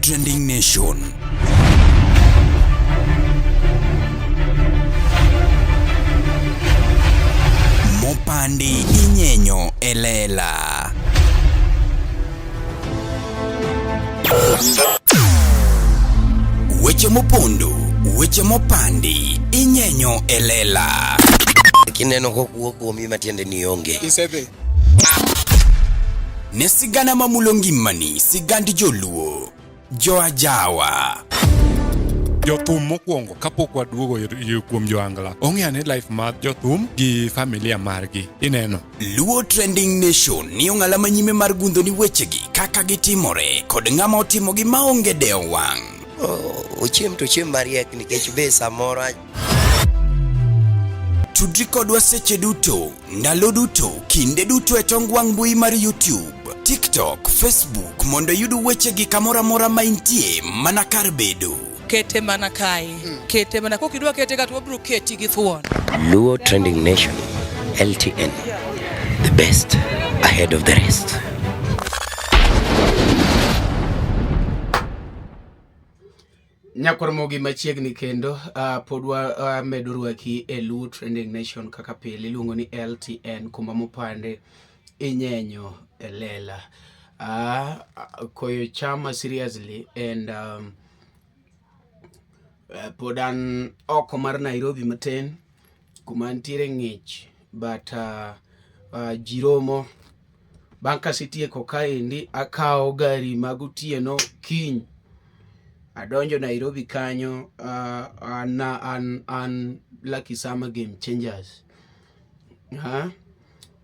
Trending Nation. Mopandi inyenyo elela. Weche mopondo, weche mopandi, inyenyo e lela. Kineno kokuo kuomi matiende ni onge. Isedhi. Ne sigana mamulo ngimani, sigand joluo, joajawa. Jothum mokwongo kapok waduogo kuom joangla ong'e ane life mar jothum gi familia margi ineno. Luo Trending Nation ni ong'ala manyime mar gundho ni wechegi kaka gitimore kod ng'ama otimogi maonge dewo wang'. Ochiem to ochiem mariek nikech be samoro Tudri kodwa seche duto, ndalo duto, kinde duto e tong wang' mbui mar YouTube, TikTok, Facebook mondo iyud wechegi kamoro amora ma intie mana kar bedo. Kete mana kae. Kete mana kokidwa kete ka to wabiro keti gi thuon. Luo Trending Nation, LTN, the best ahead of the rest. Nyakwar Mogi machiegni kendo pod wamedo rwaki e Luo Trending Nation kaka pile iluongo ni LTN kuma mopande inyenyo e lela. Koyo chama seriously and pod an oko mar Nairobi matin kuma nitiere ng'ich but ji romo. Bang' kasetieko kaendi akawo gari ma gotieno kiny adonjo Nairobi kanyo an, an, an Lucky Summer Game Changers. Ha?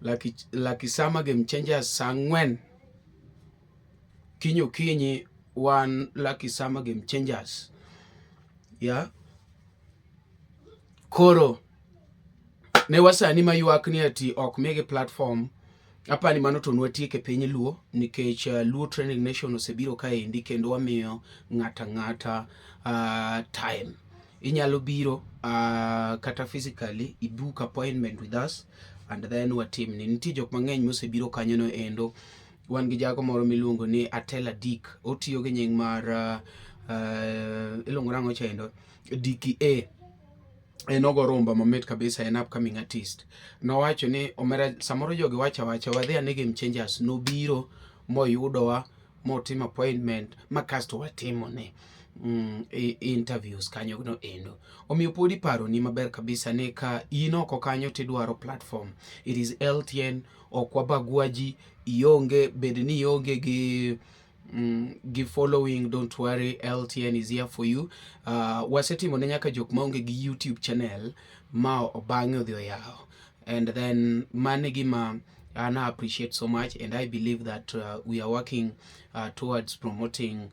Lucky Summer Game Changers saa ang'wen kiny okinyi wan Lucky Summer Game Changers. Yeah. Koro ne wasani maywak ni ati ok migi platform apani mano to nwatiek e piny Luo nikech Luo Trending Nation osebiro kaendi kendo wamiyo ng'ata ng'ata time. Inyalo biro kata physically i book appointment with us and then watimni. Nitie jok mang'eny mosebiro kanyo no endo. Wan gi jago moro miluongo ni Atela Dick, otiyo gi nying mar iluongo nang'o cha endo? Dicky A. En ogo rumba mamit kabisa, en upcoming artist. Nowacho ni omera samoro jogi wacho awacha wadhi ane Game Changers. Nobiro moyudowa motimo appointment ma kasto watimone interviews kanyo no endo. Omiyo pod iparoni maber kabisa ni ka in oko kanyo tidwaro platform. It is LTN, ok wabagua ji, ionge bed ni ionge gi gi following, don't worry, LTN is here for you. Wasetimo ne nyaka jok maonge gi YouTube channel ma bang'e odhi oyawo. And then mano e gima an I appreciate so much and I believe that we are working towards promoting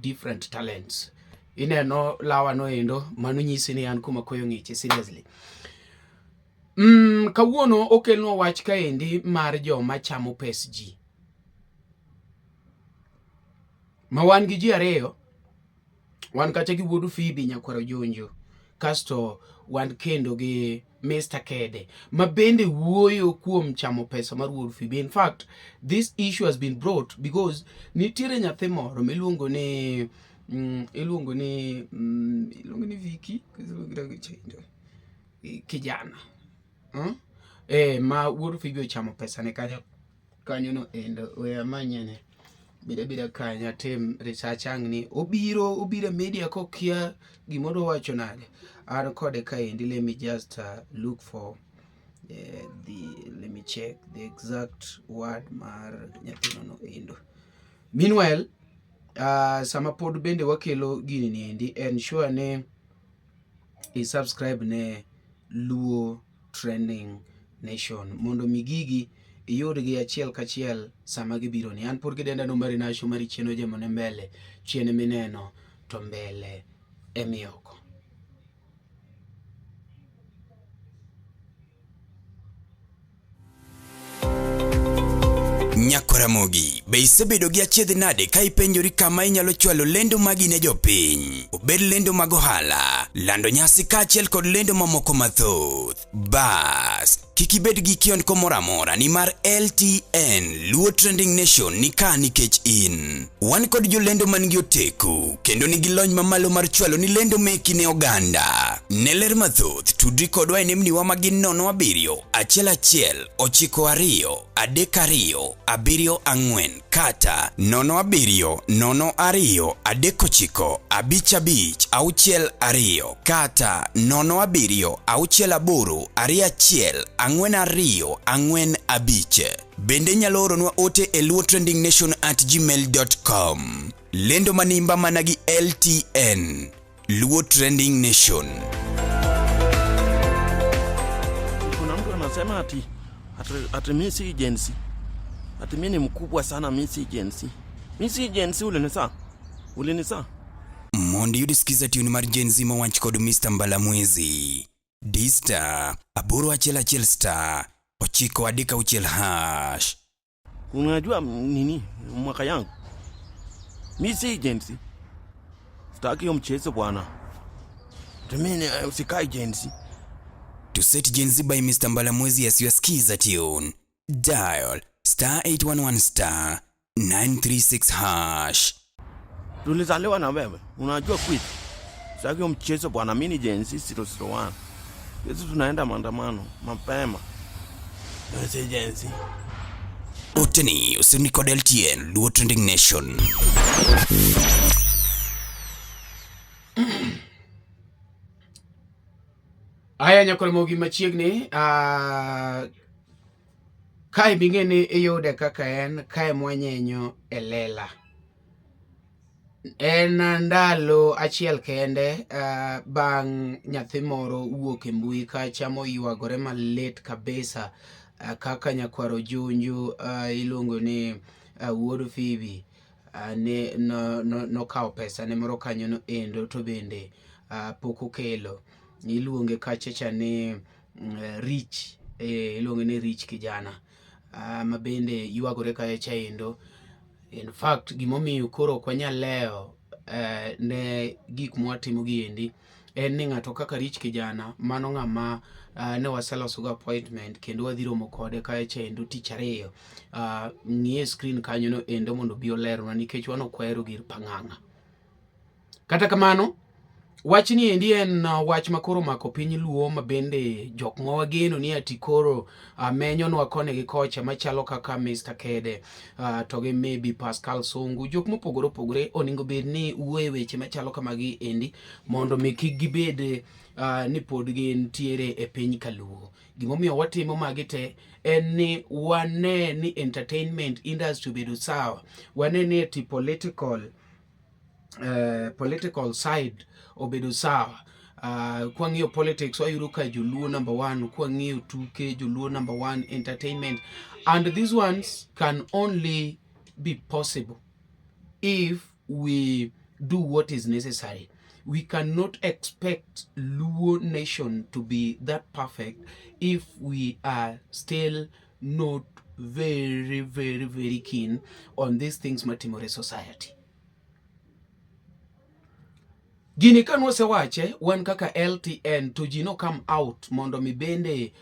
different talents. Ineno lawa no endo, mano nyisi ni an kuma koyo ng'iche seriously. Kawuono okelnwa wach kaendi mar joma chamo pes ji. Ma wan gi ji ariyo, wan kacha gi wuod Phoebe nyakwar Ojonjo, kasto wan kendo gi Mr. Kede, ma bende wuoyo kuom chamo pesa mar wuod Phoebe. In fact, this issue has been brought because nitiere nyathi moro miluongo ni iluongo ni iluongo ni Vicky, kijana. Ma wuod Phoebe ochamo pesa ne kanyo kanyo no endo we amanyene bida bida kanyo atim research ang' ni obiro obiro e media kokia gimoro wacho nade an kode kaendi. Let me just look for the let me check the exact word mar nyathino no endo. Meanwhile, sama pod bende wakelo gini ni endi, ensure ni i subscribe ne Luo Trending Nation mondo mi gigi iyudgi achiel kachiel sama gibiro ni. An pod gidenda no mari nasho mari chien ojemo ne mbele chien mineno to mbele emioko. Nyakwaramogi. Be isebedo gi achiedh nade ka ipenjori kama inyalo chwalo lendo magi ne jopiny? Obed lendo mag ohala, lando nyasi kaachiel kod lendo mamoko mathoth. Bas, kik ibed gi kiondko moro amora nimar LTN Luo Trending Nation ni ka nikech in. Wan kod jolendo man gi oteku kendo nigi lony mamalo mar chwalo ni lendo meki ne oganda. Ne ler mathoth, tudri kodwa e nembniwa ma gin 07 11 92 32 74 kata 07 02 39 55 62 kata 07 68 21 42 45. Bende inyalo oronwa ote e luotrendingnation@gmail.com. Lendo manimba mana gi LTN. Luo Trending Nation. Kuna mtu anasema ati ati, ati mi si Gen Z. Ati mi ni mkubwa sana, mi si Gen Z. Mi si Gen Z, ulinisa. Ulinisa. Mondo iyud skiza tune mar Gen Z mowach kod Mr. Mbalamwezi. D star 811 star 936 hash. Unajua nini mwaka yangu? Mi si Gen Z. Sitaki hiyo mchezo bwana. Ati mi usikai Gen Z. To set Gen Z by Mr. Mbalamwezi as your skiza tune, dial star 811 star 936 hash. Tulizaliwa na wewe. Unajua quiz. Sitaki hiyo mchezo bwana, mi ni Gen Z 001. Sisi tunaenda maandamano mapema. Mimi si Gen Z. Oteni osirni kod LTN Luo Trending Nation. Aya nyakwar machiegni kae bing'e ni iyude kaka en kae mwanyenyo e lela. En ndalo achiel kende bang' nyathi moro wuok e mbui kacha moywagore malit kabisa kaka nyakwar Ojonjo iluongo ni wuod Phoebe ne nokawo pesa ne moro kanyo no endo to bende pok okelo. Iluonge kacha cha ni Rich, iluonge ni Rich kijana ma bende ywagore kacha cha endo. In fact, gimomiyo koro ok wanyal lewo ne gik mwatimo gi endi en ni ng'ato kaka Rich kijana mano ng'ama ne waseloso go appointment kendo wadhi romo kode kacha cha endo tich ariyo. Ng'iye screen kanyo no endo mondo obi olernwa nikech wan ok wahero gir pang'ang'a. Kata kamano, wachni endi en wach ma koro omako piny Luo ma bende jok ma wageno ni ati koro menyonwa koni gi kocha machalo kaka Mr. Kede to gi maybe Pascal Sungu, jok mopogore opogore onego bed ni wuoyo e weche machalo kamagi endi mondo mi kik gibed ni pod gintiere e piny kaluo. Gimomiyo watimo magi te en ni wane ni entertainment industry obedo sawa, wane ni ati political side obedo sawa. Kwang'iyo politics wayudo ka joluo number one, kwang'iyo tuke joluo number one, entertainment, and these ones can only be possible if we do what is necessary. We cannot expect Luo nation to be that perfect if we are still not very, very, very keen on these things matimore society. Gini ka nwasewache wan kaka LTN to ji no come out mondo mi bende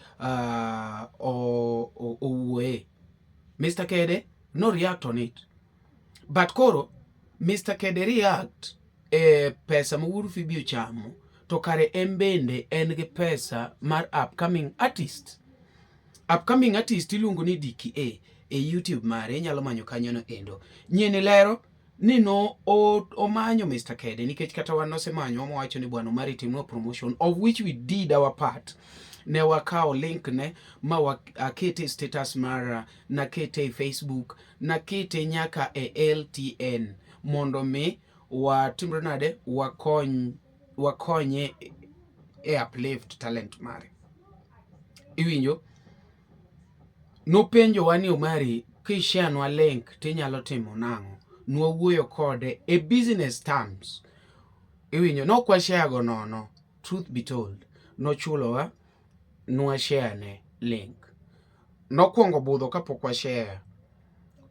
owuoye. Mr. Kede no react on it. But koro Mr. Kede react e pesa ma Wuod Phoebe ochamo to kare en bende en gi pesa mar upcoming artist. Upcoming artist iluongo ni DKA e YouTube mare inyalo manyo kanyo no endo. Nyieni lero ni no omanyo Mr. Kede nikech kata wan nosemanyo mowacho ni bwana Omari timnwa promotion, of which we did our part. Ne wakawo link ne ma akete status mara, nakete e Facebook, nakete nyaka e LTN mondo mi watimre nade, wakonye e uplift talent mare. Iwinjo? Nopenjowa ni Omari kishare nwa link tinyalo timo nang'o? Nwawuoyo kode e business terms. Iwinjo? Nok washare go nono. Truth be told, nochulowa nwa share ne link. Nokwongo budho kapok washare.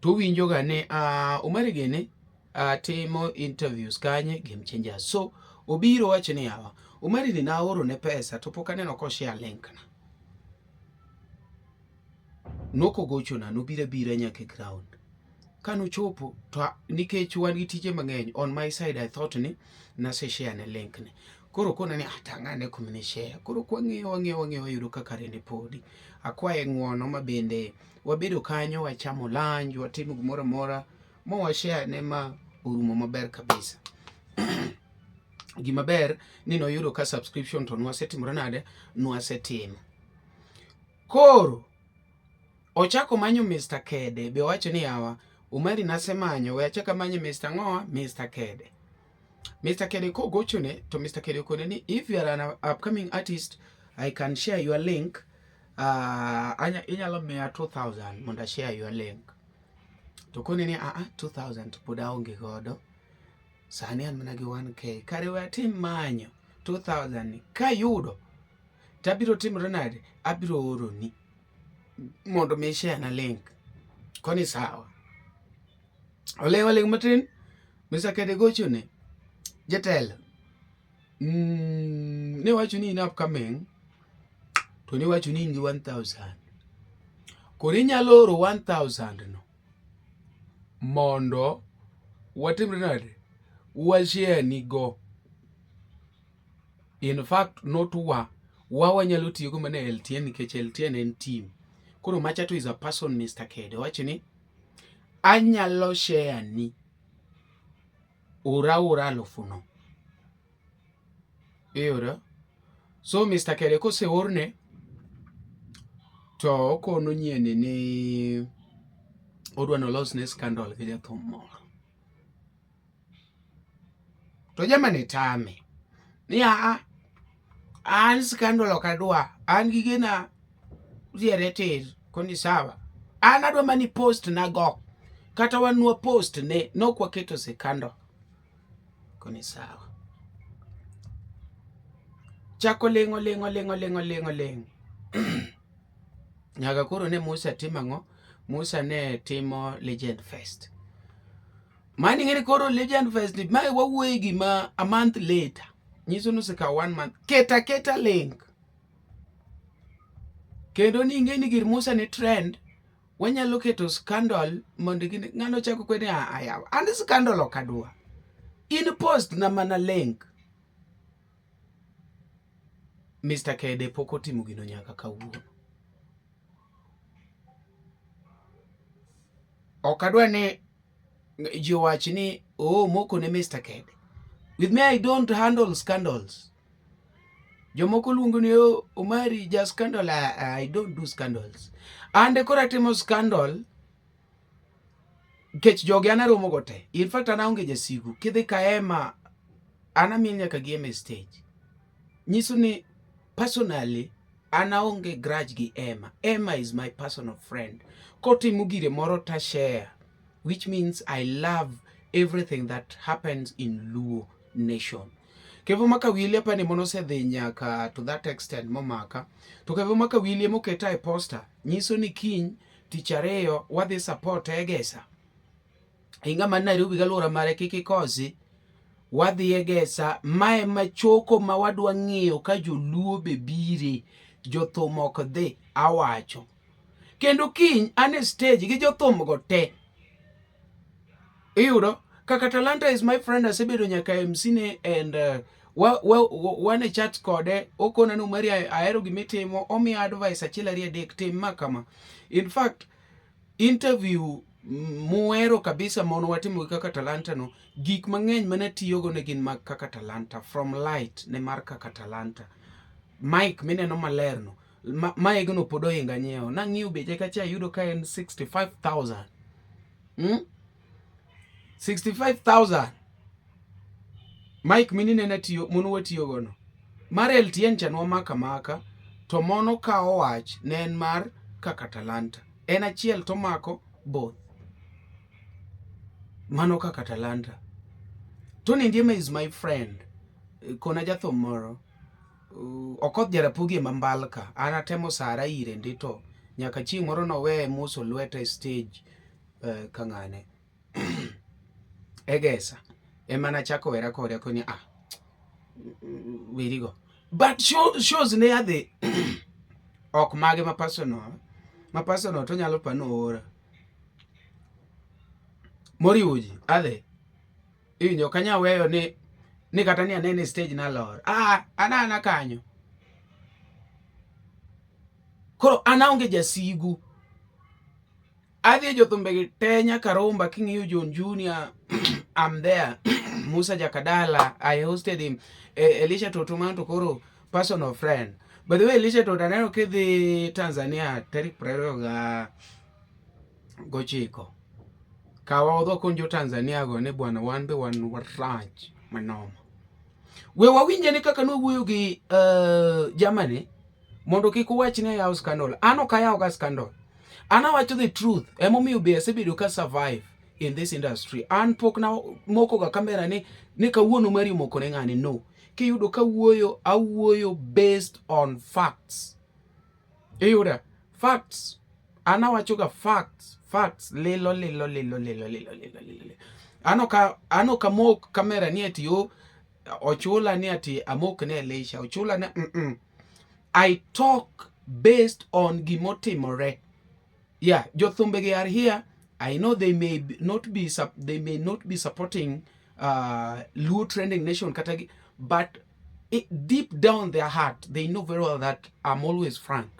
To owinjoga ni Omari gini timo interviews kanye Game Changers. So obiro wacho ni yawa, Omari ni naoro ne pesa to pok aneno ko share link na. Nokogochona, nobiro abira nyaka e ground. Kanochopo to nikech wan gi tije mang'eny on my side I thought ni nase share ne link ni. Koro kona ni atang'ane kuma ne share. Koro kwang'iyo wang'iyo wang'iyo wayudo ka kare ne podi. Akwaye ng'uono ma bende wabedo kanyo wachamo lunch, watimo gimoro amora ma washare ne ma orumo maber kabisa. Gima ber ni noyudo ka subscription to nwasetimore nade? Nwasetimo. Koro ochako manyo Mr. Kede be owacho ni yawa Omari nasemanyo we achak amanyo Mr. Ng'owa Mr. Kede. Mr. Kede kogochone to Mr. Kede okone ni if you are an upcoming artist I can share your link inyalo miya 2000 mondo a share your link. To kone ni a 2000 to pod aonge godo sani an mana gi 1k kare we atim manyo 2000 ni kayudo to abiro timore nade abiro oroni mondo mi share na link koni sawa olewa ling matin Mr. Kede gochone jatelo ne wacho ni in upcoming to ne wacho ni in gi 1000 koro inyalo oro 1000 no mondo watimre nade washare ni go in fact not wa wanyalo tiyogo mana e LTN nikech LTN en team koro macha to is a person Mr. Kede wacho ni anyalo share ni ora ora alufu no iyudo so Mr. Kede koseorne to okono nyieni ni odwa nolosne scandal gi jathum moro to jamani tame ni aa an scandal ok adwa an gigena riere tir koni sawa an adwa mani post na go kata wanwa post ne nok waketo scandal koni sawa chako ling'o ling'o ling'o ling'o ling'o ling'o nyaka koro ne Musa timo ang'o Musa ne timo Legend Fest mani ng'eni koro Legend Fest ni mae wawuoye gima a month later nyiso ni osekawo one month keta keta link kendo ni ing'e ni gir Musa ni trend wanyalo keto scandal mondo gini ng'ano chako kweni ayawa an scandal ok adwa in post na mana link Mr. Kede pok otimo gino nyaka kawuono ok adwa ni ji owach ni oh moko ne Mr. Kede with me I don't handle scandals jomoko luongo ni oh, Omari ja scandal I don't do scandals ande koro atimo scandal nikech jogi an aromo go te in fact an aonge jasigu kidhi ka Emma an amiel nyaka gi Emma e stage nyiso ni personally an aonge grudge gi Emma Emma is my personal friend kotimo gire moro ta share which means I love everything that happens in Luo nation Kevo Makawili apani mono osedhi nyaka to that extent momaka to Kevo Makawili emoketa e poster nyiso ni kiny tich ariyo wadhi support Egesa inga man Nairobi galuora mare kik ikosi wadhi Egesa mae machoko ma wadwa ng'iyo ka joluo be bire jothum ok dhi awacho kendo kiny an e stage gi jothum go te iyudo kaka Talanta is my friend asebedo nyaka MC ne and wan e chat kode okona ni Omari ahero gimitimo omiya advice achiel ariyo adek tim ma kama in fact interview muhero kabisa mono watimo gi kaka Talanta no gik mang'eny mane tiyogo ne gin mag kaka Talanta from light ne mar kaka Talanta mic mineno maler no maegno pod ohinga nyiewo nang'iyo beche kacha ayudo ka en 65000 65,000 mic minene tiyo mono watiyo gono mar LTN cha nwamako amaka to mono kawo wach ne en mar kaka Talanta en achiel to mako both mano kaka Talanta Tony Ndiema is my friend kona jathum moro Okoth Jarapogi ema mbalka an atemo sara ire ndi to nyaka chieng' moro noweye muso lweta e stage. kang'ane Egesa ema nachako wera kode koni ah werigo but shows ne adhi ok mage ma personal ma personal to nyalo pano ora moriwo ji adhi iwinjo ok anyal weyo ni ni kata ni anene stage nalor ah ana ana kanyo koro an aonge jasigu adhi e jothumbegi te nyaka rumba king'iyo John Junior I'm there Musa Jakadala I hosted him Elisha Toto mano to koro personal friend by the way Elisha Toto aneno kidhi Tanzania tarik 29 kawa wadhi kony jo Tanzania go ni bwana wan be wan warach manoma we wawinje ni kaka nowuoyo gi Germany mondo kik uwach ni ayawo scandal an ok ayawo ga scandal an awacho the truth emomiyo be asebedo ka survive in this industry an pok na moko ga kamera ni kawuono mari moko ne ng'ani no kiyudo ka wuoyo awuoyo based on facts iyuda facts an awacho ga facts facts lilo lilo lilo lilo lilo lilo lilo an ok amok kamera ni ati o ochula ni ati amok ne Elisha ochula ne I talk based on gimotimore. Yeah, jothumbegi are here. I know they may not be they may not be supporting Luo Trending Nation kata but deep down their heart they know very well that I'm always frank.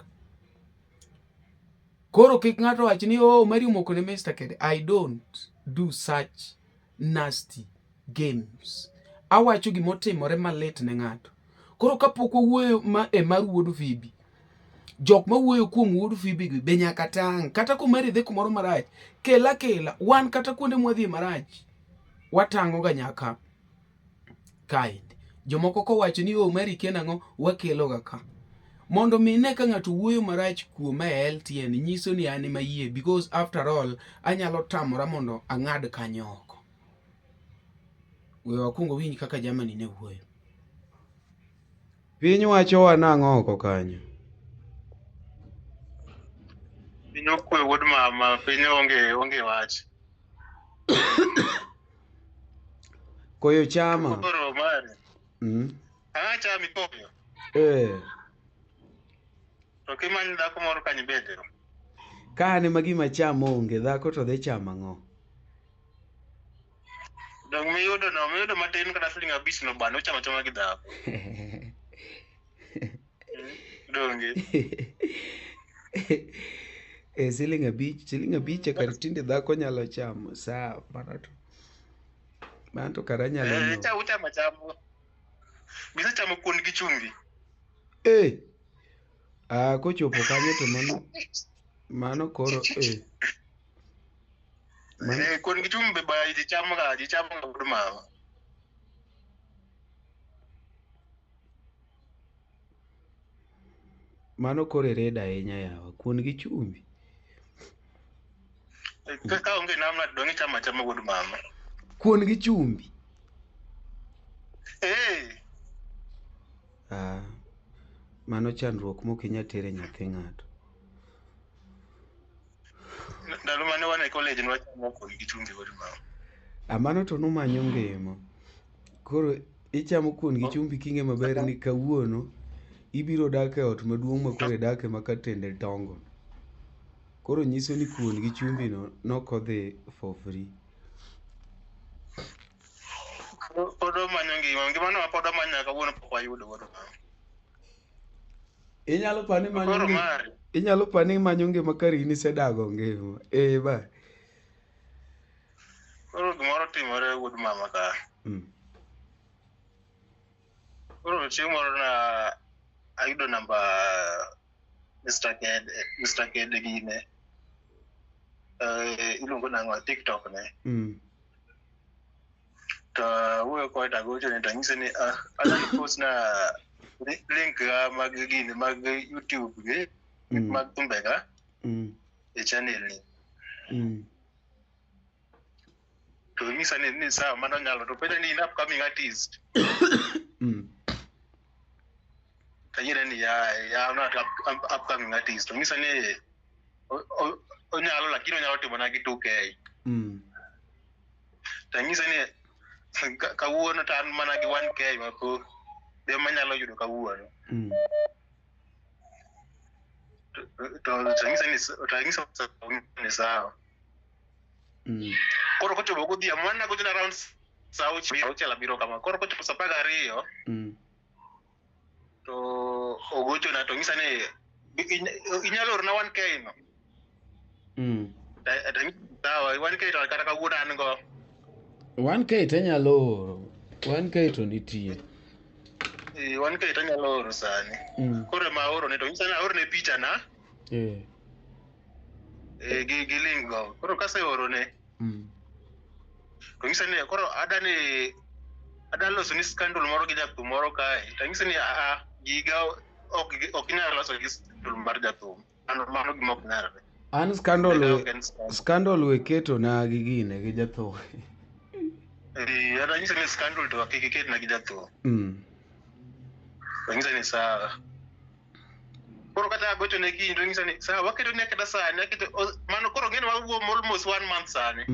Koro kik ng'ato wach ni oh Mary omoko ne Mr. Kede. I don't do such nasty games. Awacho gimotimore malit ne ng'ato. Koro kapok wawuoyo ma e mar wuod Phoebe, jok mawuoyo kuom wuod Phoebe gi be nyaka tang'. Kata komari dhi kumoro marach, kela kela. Wan kata kuonde mwadhi marach, watang'o ga nyaka kaendi. Jomoko kowacho ni oh Mary kia nang'o, wakelo ga ka. Mondo mi ne ka ng'ato wuoyo marach kuoma e LTN nyiso ni an ema yie because after all anyalo tamora mondo ang'ad kanyo oko. We wakwong wawinj kaka Germany ne wuoyo. Piny wachowa nang'o oko kanyo? Piny okwe wuod mama, piny onge wach. Koyo chama. Koro mari. Ang'a chami koyo? Eh. To kimany dhako moro kanyo ibede. Ka an ema gima cham onge, dhako to dhi chamo ang'o? Dong miyudo no, miyudo matin kata siling 5 no bana uchamo achama gi dhako. Donge. E siling 5, siling 5 kar tinde dhako nyalo chamo. Sawa, mano to. Mano to kara nyalo nyiewo. Uchamo achama. Gisechamo kuon gi chumbi. Eh. Ah, kochopo kanyo to mano koro eh. Kuon gi chumbi ba ji chamo ga, ji chamo ga wuod mama. Mano koro iredo ahinya yawa, kuon gi chumbi. Ka onge namna to dong' ichamo achama wuod mama. Kuon gi chumbi. Eh. Ah, mano chandruok mok inyal tere nyathi ng'ato. Ndalo mane wan e college ne wachamo kuon gi chumbi wuod mama. Ah, mano to numanyo ngima. Koro ichamo kuon gi chumbi king'e maber ni kawuono ibiro dak e ot maduong' ma koro idake ma katende dongo. Koro nyiso ni kuon gi chumbi no nokodhi for free. Pod wamanyo ngima, ngimano ma pod wamanyo nyaka kawuono pok wayudo wuod mama. Inyalo pani manyo ngima. Inyalo pani manyo ngima kar in isedago ngima. Eh ba. Koro gimoro timore wuod mama ka. Koro chieng' moro na ayudo namba Mr. Kede gine. Iluongo nang'o TikTok ne. To wuoyo kode to agochone to anyise ni anyalo post na link ga mag gini mag YouTube gi mag thumbega e channel ni. To nyisa ni sawa mano nyalo to penja ni in upcoming artist. Tayiere ni ya I'm not upcoming artist. To nyisa ni onyalo lakini onyalo timona gi 2K. To anyise ni kawuono to an mana gi 1K ma po de manyalo yudo kawuono. To anyise ni sawa. Koro kochopo godhiambo mano nagochone around saa auchiel abiriyo kama. Koro kochopo saa 12 to ogochona to onyisa ni inyalo orona 1K no. To anyise sawa 1K to kata kawuono an go. 1K to anyalo oro. 1K to nitie. 1K to anyalo oro sani. Koro ema aorone to onyisa ni aorne picha na gi link go. Koro kaseorone to onyisa ni koro adani adwa loso ni scandal moro gi jathum moro kae. To anyise ni aa giga ok inyal loso gi scandal mar jathum. Mano gima ok nyalre. An scandal scandal we keto na gi gine gi jathum. Anyise ni scandal to kik iketna gi jathum. Anyise ni sawa. Koro kata agochone kiny to onyisa ni sawa waketo ni aketa sani aketo mano koro ng'eni wawuo almost 1 month sani.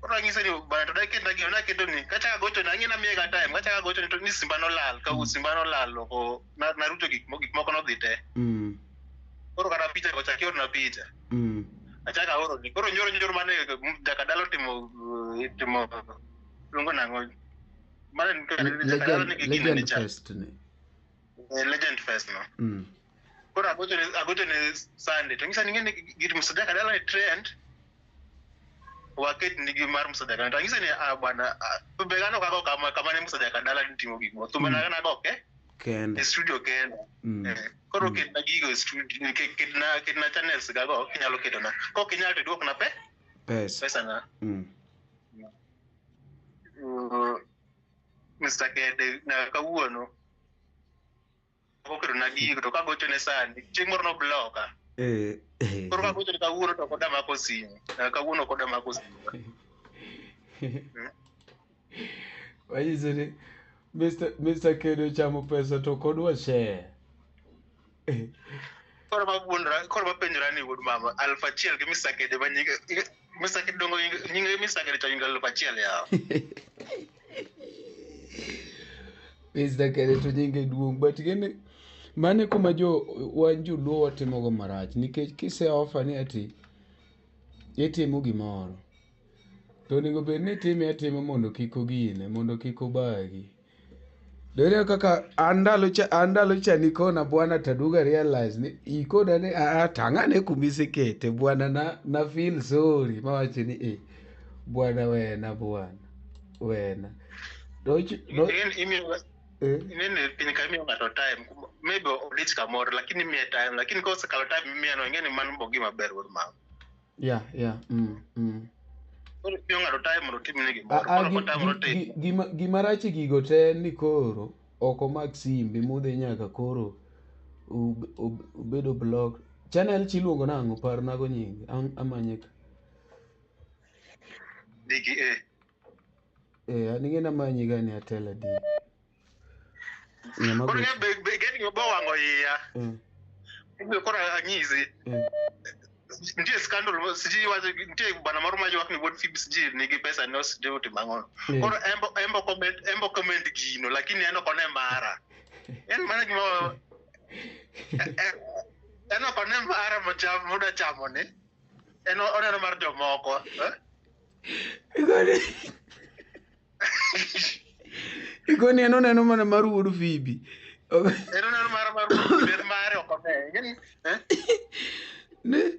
Koro anyise ni bana to daketna gino naketo ni kachako agochone ang'e ni amiye ga time kachako agochone to ni simba nolal ka simba nolal oko narucho gik moko nodhi te. Koro kata picha go chak iorna picha. Achako aoroni. Koro nyoro mane Jakadala timo luongo nang'o? Mane Jakadala nigi gine Legend Fest ni. Legend Fest no. Koro agochone Sunday to nyisa ni ng'eni gir Musa Jakadala ni trend waket nigi mar Musa Jakadala. To anyise ni ah bwana thumbe ga nokago kama ne Musa Jakadala nitimo gik moko. Thumbe nago ke kende e studio kende. Koro ketna gigo e studio ketna channels gago kinyalo ketona. Kok inyal to iduokna pesa na. Mr. Kede na kawuono oketona gigo to kagochone sani chieng' moro nobloka. Koro kagochone kawuono to ok oda mako simu. Kawuono ok oda mako simu. Wanyiso ni Mr. Kede ochamo pesa to ok odwa share. Koro mapenjora ni wuod mama 1000 gi Mr. Kede ma nyinge Mr. Kede dongo nyinge Mr. Kede to nyinge 1000 yawa. Mr. Kede to nyinge duong' but gini mane kuma jo wan joluo watimogo marach nikech kise offer ni ati itimo gimoro to onego bed ni itime atima mondo kik ogine mondo kik obagi. Dore kaka an ndalo cha nikona bwana taduga realize ni ikona ni tang'ane kumisekete bwana na feel sorry mawacho ni bwana wena bwana wena. Inene piny ka imiyo ng'ato time maybe odich kamoro lakini imiye time lakini kosekalo time imiye no ing'e ni mano bo gima ber wuod mama. Yeah. Koro imiyo ng'ato time mondo otimne gimoro. Koro kotamore timo. Gima rach e gigo te en ni koro ok omak simbe modhi nyaka koro obedo block. Channel chi iluongo nang'o? Parnago nyinge. Amanye ka. DKA. An ing'e namanyi ga ni Atel adi. Koro ng'e be geni bo wang'o iya. Koro anyisi. Nitie scandal sijui wacho nitie bana moro ma ywak ni wuod Phoebe sijui nigi pesa ne sijui otimo ang'o. Koro embo comment gino lakini en ok one mara. En mana gima en ok one mara moda chamo ni. En oneno mar jomoko. Igoni en oneno mana mar wuod Phoebe. En oneno mar wuod Phoebe mare ok one. Ne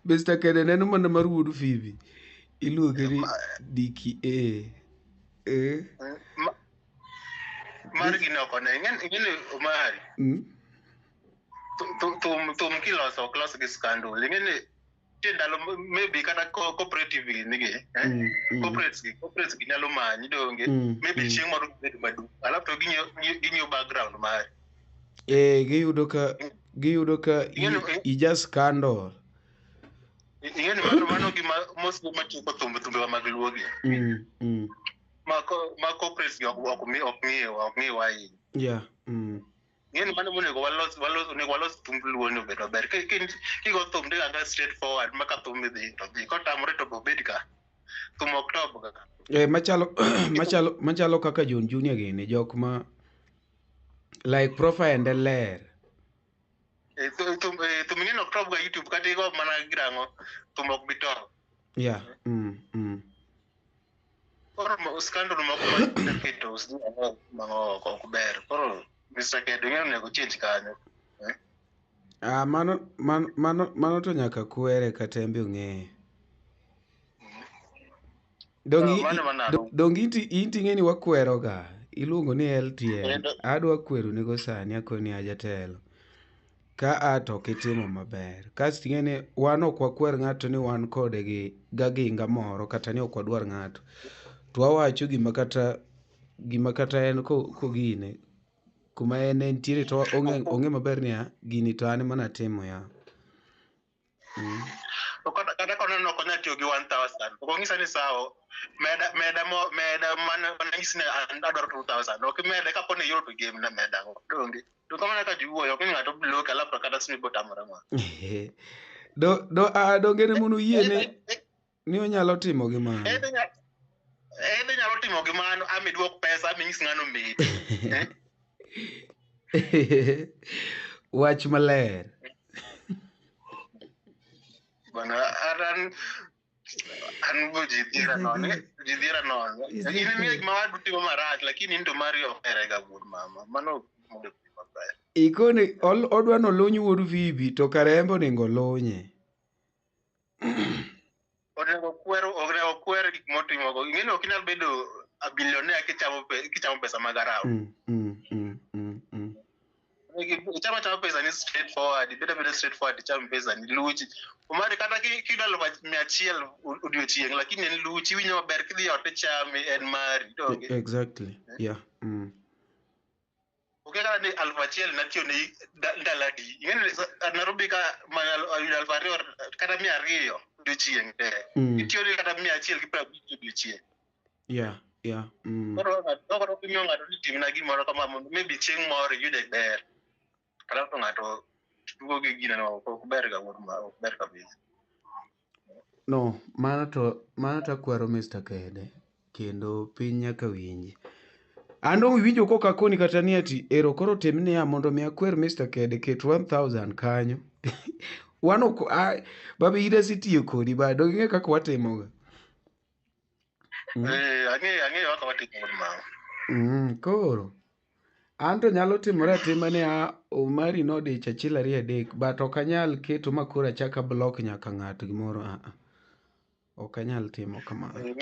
Mr. Kede neno mana mar wuod Phoebe. Iluonge ni Diki A. Mar gino ok one. Ing'eni Omari. Thum kiloso ok los gi scandal. Ing'eni nitie ndalo maybe kata cooperative nigi. Corporates gi nyalo manyi donge. Maybe chieng' moro gibedo maduong'. Alafu to ging'iyo background mari. Giyudo ka ija scandal. Ing'eni mano gima mostly matieko thumbe mag luo gi. Ma corporates gi ok ng'iwa ahinya. Yeah. Ng'eni mano monego walos walos onego walos thumb luo ni obed maber. Kigo thum to anga straight forward ma ka thum idhi to dhi. Kotamore to obed ka. Thum ok tob ga. Eh, machalo machalo machalo kaka John Junior gini jok ma like profile nde ler. Eh, thum ing'eni ok tob ga YouTube kata igo mana girang'o thum ok bi tob. Yeah. Koro scandal moko ma keto sijui ang'o mang'o ok ber. Koro Mr. Kedo ing'eni onego change kanyo. Eh? Ah, mano to nyaka kwere kata en be ong'eye. Dong' dong' inti ing'e ni wakwero ga. Iluongo ni LTN. Adwa kwero nego sani akoni a jatelo. Ka a to ok itimo maber. Kasto ing'e ni wan ok wakwer ng'ato ni wan kode gi gaginga moro kata ni ok wadwar ng'ato. To wawacho gima kata en kogine kuma en entiere to ong'e maber niya gini to an ema natimo ya. To kata koneno ok onyal tiyo gi 1000. Ok onyisa ni sawa meda meda mo meda mana nyisi ni an adwaro 2000. Ok imede kapo ni iyudo to game na meda go. Donge. To kamano kaka ji wuoyo ok ni ng'ato block alafu to kata simu botamore ma. Do do a donge ne mondo uyie ni onyalo timo gi mano. En nyalo timo gi mano ama iduok pesa ama inyis ng'ano medi. Eh? Wach maler. Bana an go ji dhiera nono. Ji dhiera nono. In imiyo gima wadu timo marach lakini in to mari ok ere ga wuod mama. Mano mondo obed maber. Ikoni odwa noluny wuod Phoebe to kare en be onego olunye. Onego kwer gik motimogo. Ing'eni ok inyal bedo a billionaire kichamo pesa mag haram. Ichamo achama pesa ni straight forward, ibed abeda straight forward icham pesa ni luchi. Omari kata kiyudo 100,000 odiochieng' lakini en luchi iwinjo maber kidhi ot ichame en mari. Donge? Exactly. Yeah. Ok kata ni 1,000 natiyo ne ndalo adi. Ing'eni Nairobi ka mana ayudo 2,000 kata 200 odiochieng' te. Itiyo ni kata 150 odiochieng'. Yeah. Koro koro imiyo ng'ato ni timna gimoro kama mondo maybe chieng' moro iyude ber. Alafu to ng'ato tugo gi gino no ok ber ga wuod ma ok ber kabisa. No, mano to akwero Mr. Kede kendo piny nyaka winji. An dong iwinjo kok akoni kata ni ati ero koro tim niya mondo mi akwer Mr. Kede ket 1000 kanyo. Wan ok baba ida sitiyo kodi ba dong ing'e kaka watimoga. Eh, ang'eyo kaka watimo wuod mama. Koro an to nyalo timore atima ni a Omari nodich achiel ariyo adek but ok anyal keto ma koro achak a block nyaka ng'ato gimoro a a. Ok anyal timo kamano.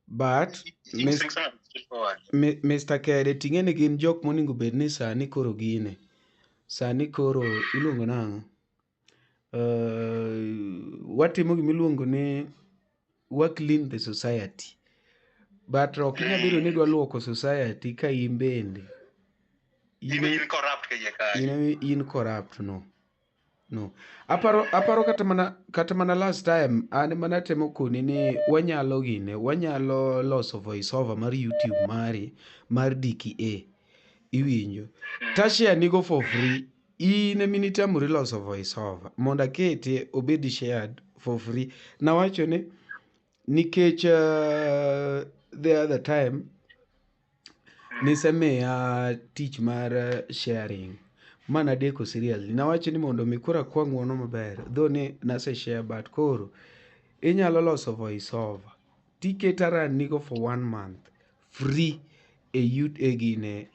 But Mr. Kede ting'e ni gin jok monego bed ni sani koro gine. Sani koro iluongo nang'o? Watimo gimiluongo ni wa clean the society. But ok inyal bedo ni idwa luoko society ka in bende. In corrupt ka iye kanyo. In corrupt no. No. Aparo kata mana last time an mana temo koni ni wanyalo gine, wanyalo loso voice over mar YouTube mari mar DKA. Iwinjo. Tashare nigo for free. In ema nitamori loso voice over mondo akete obed shared for free. Nawacho ni nikech the other time nisemiya tich mar sharing ma nadeko seriously. Nawacho ni mondo mi koro akwa ng'uono maber though ni nase share but koro inyalo loso voice over tiketa run nigo for 1 month free e gine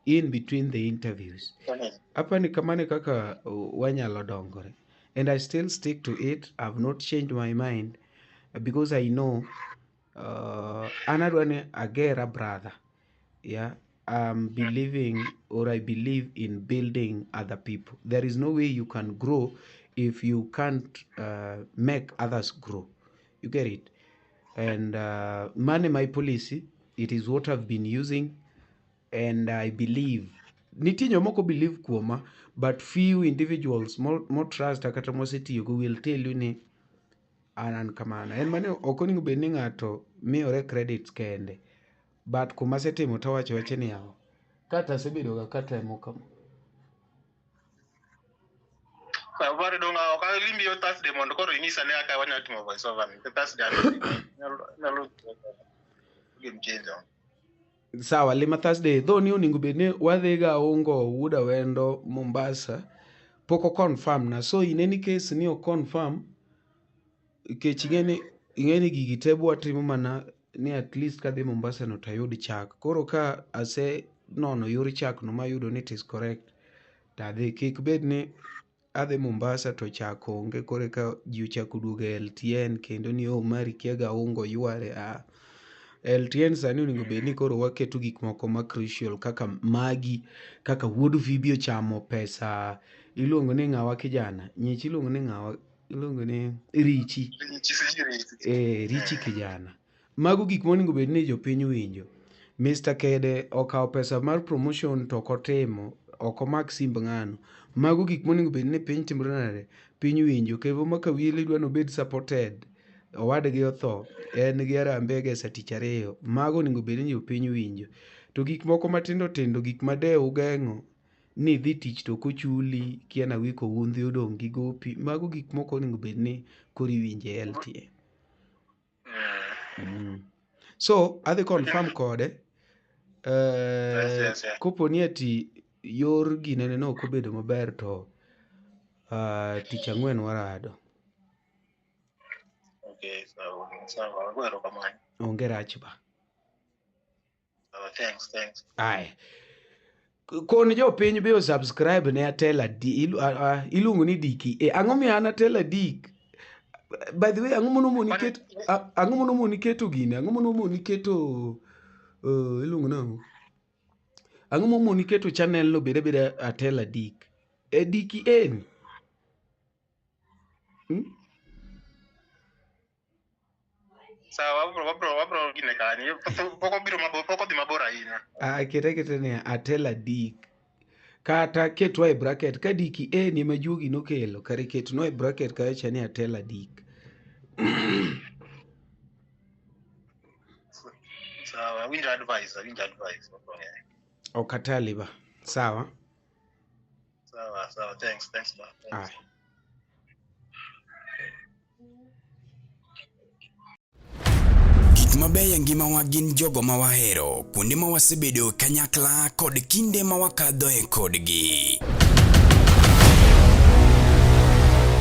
in between the interviews. Apani kamano e kaka wanyalo dongore. And I still stick to it. I've not changed my mind because I know an adwa ni ager a brother. Yeah, I'm believing or I believe in building other people. There is no way you can grow if you can't make others grow. You get it? And money my policy, it is what I've been using, and I believe. Nitie jomoko believe kuoma, but few individuals more trust kata mosetiyogo will tell you ni an kamano. En mane ok onego bed ni ng'ato miyore credits kende, but kuma asetimo to awacho awacha ni yawa. Kata asebedo ga katemo kama. Bari dong ok alimbi yo Thursday mondo koro inyisa ne kaka wanyalo timo voice over ni. Thursday nyalo nyalo game changer. Sawa, lima Thursday. Though ni onego bed ni wadhi ga Ungo Wuod Awendo Mombasa. Pok o confirm na. So in any case ni o confirm kech ing'e ing'e ni gigi te bwatimo mana ni at least kadhi Mombasa no tayud chak. Koro ka ase nono yor chak no mayudo ni it is correct tadhi. Kik bed ni adhi Mombasa to chak onge koro eka ji ochako duogo e LTN kendo ni oh mari kia ga ungo yware. Ah. LTN sani onego bed ni koro waketo gik moko ma crucial kaka magi kaka wuod Phoebe ochamo pesa iluongo ni ng'awa kijana nyich iluongo ni ng'awa iluongo ni Richi Richi sijui Richi. eh Richi kijana mago gik monego bed ni jopiny winjo Mr. Kede okawo pesa mar promotion to ok otimo ok omak simb ng'ano mago gik monego bed ni piny timore nade piny winjo Kevo Makawili dwa nobed supported owadgi otho en gi harambee ge sa tich ariyo mago onego bed ni jopiny winjo to gik moko matindo tindo gik ma de ugeng'o ni idhi tich to ok ochuli kia na wik owundhi odong' gi gopi mago gik moko onego bed ni koro iwinjo e LTN So adhi confirm kode Yes, yes, yeah. kopo ni ati yor ginene no ok obedo maber to tich ang'wen warado Okay, sawa. Sawa, erokamano. onge rach ba Thanks, thanks. Aya. Kon jopiny be osubscribe ne Atela D, iluongo ni Diki. E, ang'o miyo an Atela Dik? By the way, ang'o mono moni ket ang'o mono moni keto gini? Ang'o mono moni keto iluongo nang'o? Ang'o momoni keto channel no bed abeda Atela Dik? E Diki en. Sawa, wabro wabro wabro gine kanyo. Pok obiro mabor, pok odhi mabor ahinya. Ah, kete kete ni Atela Dik. Kata ketwa e bracket ka Diki A ni ema juogi nokelo, kare ketnwa e bracket kacha cha ni Atela Dik. Sawa, winjo advice, winjo advice. Ok atali ba. Sawa. Sawa, sawa. Thanks, thanks ba. Thanks. Aya. Gik mabeyo e ngimawa gin jogo ma wahero, kuonde ma wasebedo kanyakla kod kinde ma wakadhoe kodgi.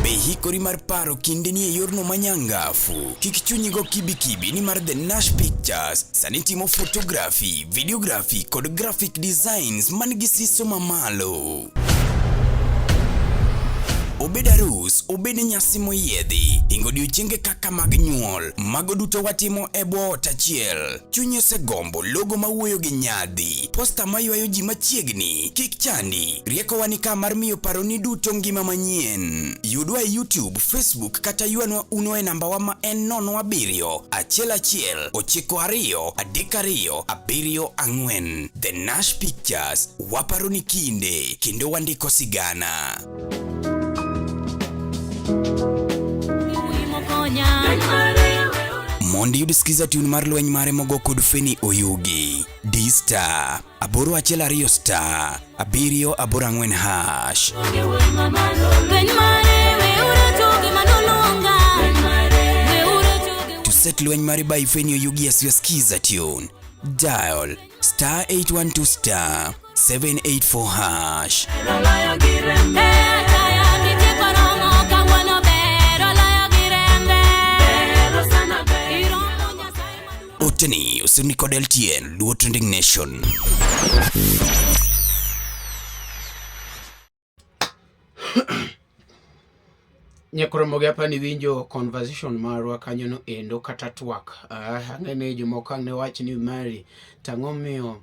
Be ihikori mar paro kindeni e yorno manyangafu? Kik chunyi go kibikibi nimar The Nash Pictures sani timo photography, videography kod graphic designs man gi siso mamalo. Obed arus, obed nyasi moyiedhi, hingo odiochienge kaka mag nyuol, mago duto watimo e bwo ot achiel. Chunyi osegombo logo mawuoyo gi nyadhi, posta maywayo ji machiegni, kik chandi. Riekowa ni ka mar miyo paroni duto ngima manyien. Yudwa e YouTube, Facebook kata ywanwa uno e nambawa ma en 07 11 92 32 74. The Nash Pictures, waparo ni kinde kendo wandiko sigana. Mondo iyud skiza tune mar lweny mare mogo kod Feni Oyugi, D star 812 star 784 hash. To set lweny mare by Feni Oyugi as your skiza tune, dial star 812 star 784 hash. Oteni osemi kod LTN Luo Trending Nation. Nyakoromogi apa ni winjo conversation marwa kanyo no endo kata twak. Ang'e ni jomoko ang' ne wach ni Mary tang'o miyo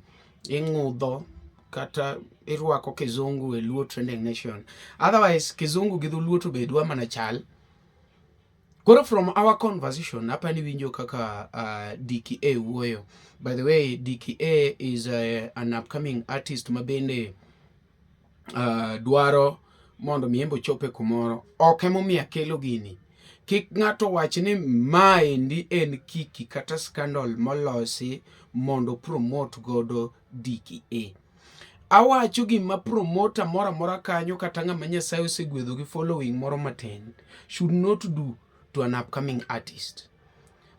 ing'udho kata irwako kizungu e Luo Trending Nation. Otherwise kizungu gi dholuo to be dwa mana chal. Koro from our conversation apa ni winjo kaka Diki A wuoyo. By the way, Diki A is an upcoming artist ma bende dwaro mondo mi embe ochope kumoro. Ok emomiyo akelo gini. Kik ng'ato wach ni maendi en kiki kata scandal molosi mondo promote godo Diki A. Awacho gima promoter moro amora kanyo kata ng'ama Nyasaye osegwedho gi following moro matin should not do to an upcoming artist.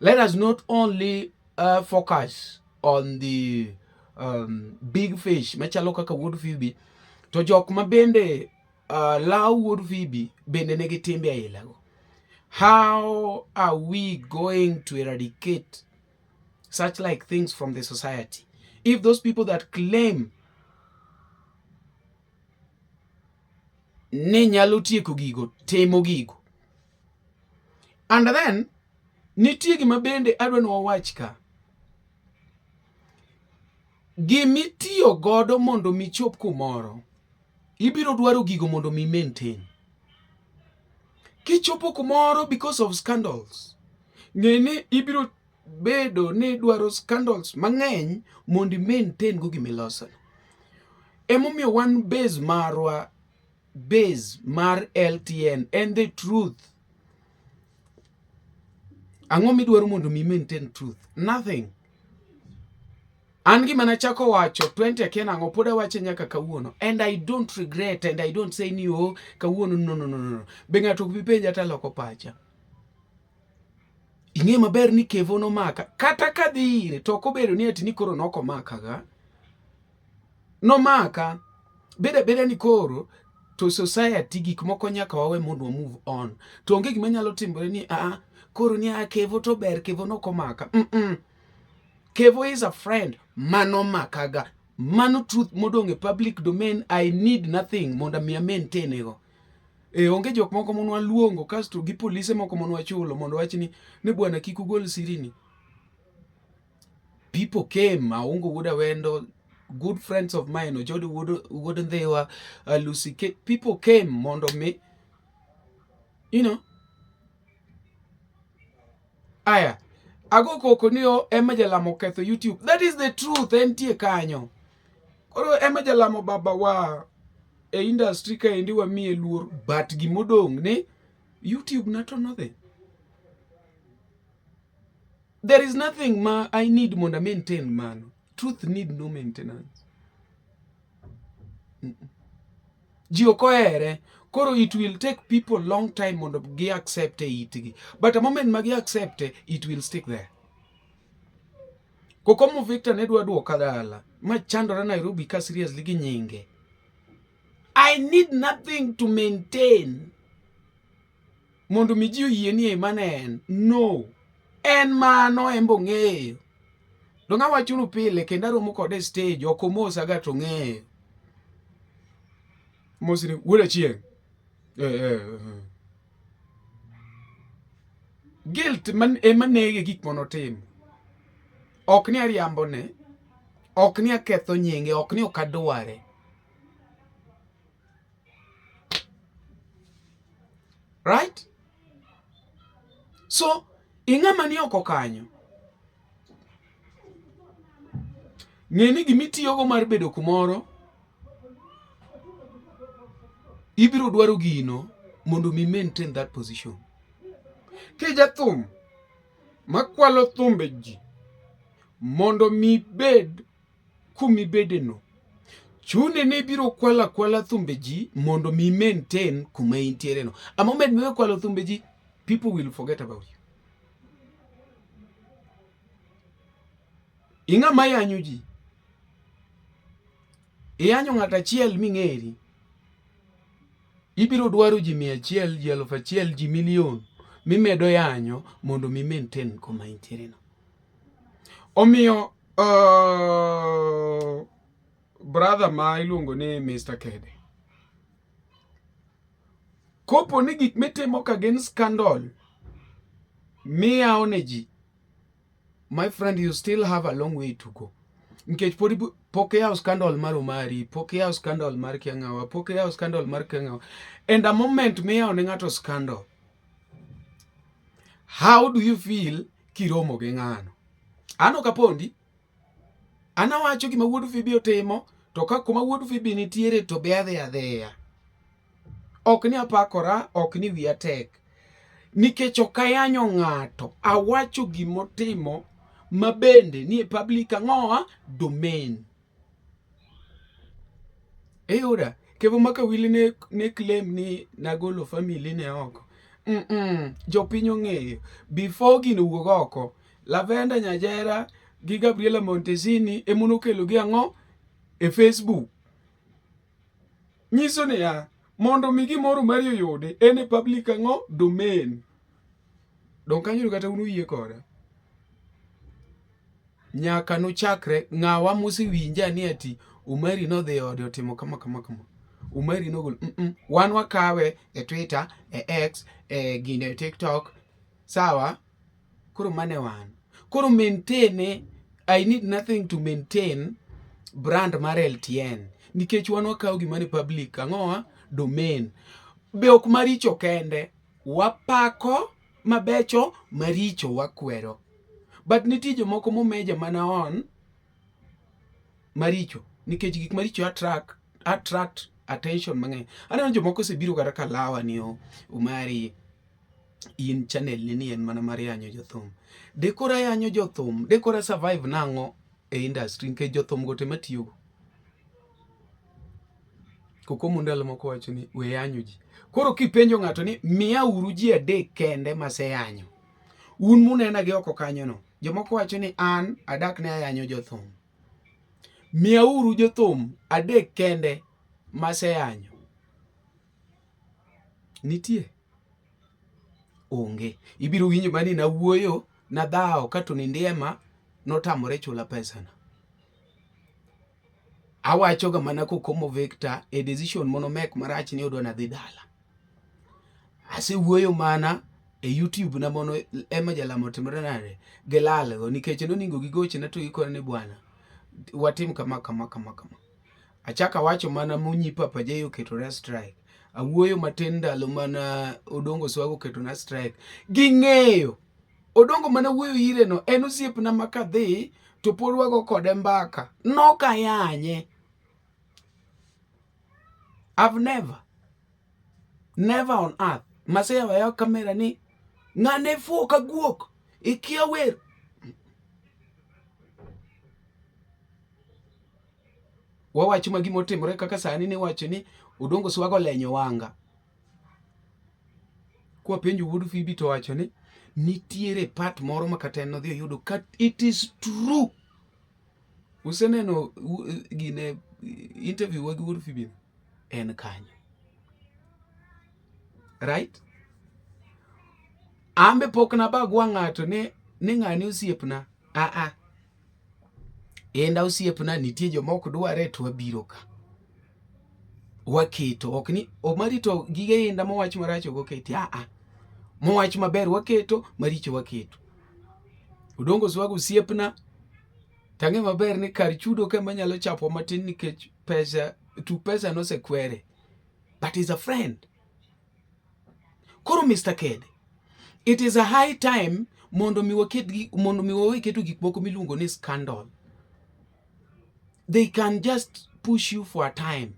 Let us not only uh, focus on the um, big fish machalo kaka Wuod Phoebe to jok ma bende uh, law Wuod Phoebe bende nigi timbe ailago. How are we going to eradicate such like things from the society? If those people that claim ni nyalo tieko gigo timo gigo and then nitie gima bende adwa ni wawach ka gimitiyo godo mondo michop kumoro ibiro dwaro gigo mondo mi maintain kichopo kumoro because of scandals ng'e ni ibiro bedo ni idwaro scandals mang'eny mondo i maintain go gimilosono emomiyo wan base marwa base mar LTN en the truth ang'o midwaro mondo mi maintain truth nothing an gima nachako wacho 20 akia nang'o pod awache nyaka kawuono and I don't regret and I don't say ni oh kawuono no no no no be ng'ato ok bi penja taloko pacha ing'e maber ni Kevo nomaka kata kadhi ire to ok obedo ni ati ni koro nok omakaga nomaka beda beda ni koro to society gik moko nyaka wawe mondo wa move on to onge gima nyalo timore ni a koro ni a Kevo to ber Kevo nok omaka mm -mm. Kevo is a friend mano makaga mano truth modong' e public domain I need nothing mondo mi maintain go E, onge jok moko monwa luongo kasto gi polise moko monwa chulo mondo wach ni ni bwana kik ugol sirini. People came, Aungo Wuod Awendo, good friends of mine, Ojodi Wuod, Wuod Ndhiwa, uh, Lucy K. People came mondo mi, you know. Aya, ago koko ni o Emma Jalamo oketho YouTube. That is the truth, entie kanyo. Koro Emma Jalamo baba wa e industry kaendi wamiye luor but gimodong' ni YouTube na to nodhi. There is nothing ma I need mondo maintain mano. Truth need no maintenance. Mm -mm. Ji ok ohere. Koro it will take people long time mondo gi accept e itgi. But a moment ma gi accept it will stick there. Kokomo Victor ne dwa duoka dala ma chandora Nairobi ka seriously gi nyinge. I need nothing to maintain mondo mi ji oyie ni e mano en. No. En mano en bo ng'eyo. Donge awachonu pile kendo aromo kode e stage ok omosaga to ng'eyo. Mosni wuod achieng'. Eh, eh, eh. Guilt man ema nege gik manotimo. Ok ni ariambone, ok ni aketho nyinge, ok ni ok adware. Right? So, ing'ama ni oko kanyo. Ng'e ni gimitiyogo mar bedo kumoro ibiro dwaro gino mondo mi maintain that position. Kijathum makwalo thumbe ji mondo mi bed kumibedeno, chuni ni ibiro kwalo akwala thumbe ji mondo mi maintain kuma intiere no. A moment miwe kwalo thumbe ji, people will forget about you. Ing'ama yanyo ji. Iyanyo ng'ato achiel ming'eri. Ibiro dwaro ji 100, ji 1000, ji milion mimedo yanyo mondo mi maintain kuma intiere no. Omiyo uh, brother ma iluongo ni Mr. Kede, kopo ni gik mitimo ka gin scandal miyawo ne ji, my friend you still have a long way to go. Nikech pod pok iyawo scandal mar Omari, pok iyawo scandal mar Kiang'awa, pok iyawo scandal mar Kiang'awa. And a moment miyawo ne ng'ato scandal, how do you feel kiromo gi ng'ano? An ok apondi. An awacho gima wuod Fibi otimo, to ka kuma wuod Fibi nitiere to be adhi adhiya. Ok ni apakora, ok ni wiya tek. Nikech ok ayanyo ng'ato, awacho gimotimo ma bende nie public ang'owa domain. Iyuda? Kevo Makawili ne, ne claim ni nagolo family ne oko. Mm -mm. Jopiny ong'eyo. Before gino wuog oko, Lavenda Nyajera gi Gabriela Montesini emonokelo gi ang'o e Facebook. Nyiso niya, mondo mi gimoro mari oyudi, en e public ang'o domain. Dong kanyo kata un uyie koda. Nyaka nochakre ng'awa mosewinja ni ati Umari nodhi e ode otimo kama kama kama. Umari nogol mm -mm. Wan wakawe e Twitter, e X, e gine e TikTok. Sawa? Koro mane wan. Koro maintain I need nothing to maintain brand mar LTN nikech wan wakawo gima ni public ang'owa domain. Be ok maricho kende wapako mabecho maricho wakwero. But nitie jomoko momeja mana on maricho nikech gik maricho attract, attract attention mang'eny. Aneno jomoko osebiro kata ka lawa ni o Umari in channel ni ni en mana mar yanyo jothum. De koro ayanyo jothum, de koro a survive nang'o e industry nikech jothum go te matiyogo. Kokomo ndalo moko wacho ni we yanyo ji. Koro kipenjo ng'ato ni miya uru ji adek kende maseyanyo. Un munena gi oko kanyono. Jomoko wacho ni an adak ne ayanyo jothum. Miyauru jothum adek kende maseyanyo. Nitie? Onge. Ibiro winjo mani nawuoyo, nadhawo ka Tony Ndiema notamore chula pesana. Awachoga mana Kokomo Victor e decision mono mek marach ni odwa nadhi dala. Asewuoyo mana e YouTube na mono Emma Jalamo otimore nade gilal go nikech noningo gigochna to gikone ni bwana watim kama kama kama kama. Achako awacho mana Munyi Papa J oketona strike. Awuoyo matin ndalo mana Odongo Swago oketona strike. Ging'eyo. Odongo mana wuoyo ire no en osiepna ma kadhi to pod wago kode mbaka. Nokayanye. I've never never on earth maseyawo ayawa kamera ni ng'ane fuo ka guok ikia wer wawacho ma gima otimore kaka sani niwacho ni Odongo Swago olenyo wanga kwapenjo wuod Phoebe to wacho ni nitiere part moro ma kata en nodhi oyudo ka it is true useneno gine interview wa gi wuod Phoebe en kanyo right ambe pok nabagwa ng'ato ni ni ng'ani osiepna a a Enda osiepna nitie joma ok dware to wabiro ka. Waketo ok ni Omari to gige inda mowach marach ok oketi a a. Mowach maber waketo, maricho waketo. Odongo Swago osiepna tang'e maber ni kar chudo ka manyalo chapo matin nikech pesa tu pesa nosekwere. But he's a friend. Koro Mr. Kede, it is a high time mondo mi waket gi mondo mi wawe keto gik moko miluongo ni scandal. They can just push you for a time.